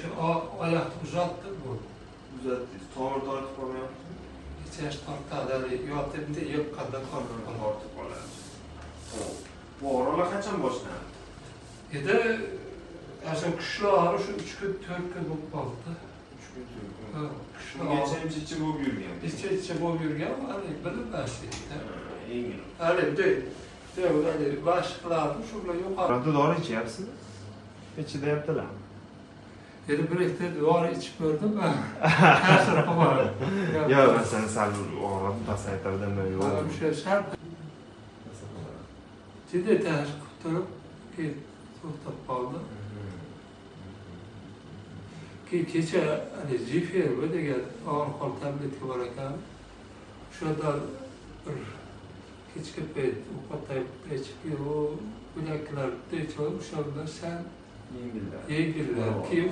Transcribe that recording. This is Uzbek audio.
Shu oyoqni uzatdi bu. Uzatdingiz. Tomir tortib qolmayaptimi? Kechash tortadi, hali yotib bunday yiqqanda tortib qoladi. Tortib qoladi. Xo'p. Bu og'riqlar qachon boshlandi? Endi o'sha kuchli og'riq shu 3 kun, 4 kun bo'lib qoldi. 3 kun, 4 kun. Ha, kuchli Bungacha og'riq. ham ichi bo'lib yurgan. Ichi bo'lib yurgan, hali bilinmas edi. Yengil. Hali bunday, bunday hali mashq qilardim, shu bilan yo'qoldi. Birorta dori ichyapsizmi? Ichidayaptilar. Endi bir ikkita dori ichib ko'rdim, ta'sir qilmadi. Yo'q, masalan, sal og'riqni pasaytirdimi, yo'q. O'sha sal jiddiy ta'sir qilib turib, keyin to'xtab qoldi. Keyin kecha hani Jifermi degan og'riqli tabletka bor ekan. O'shandan bir kechki payt ovqatdan ichib, keyin u bilaklar ichib, o'sha bilan sal Yengillar. yengillar. Keyin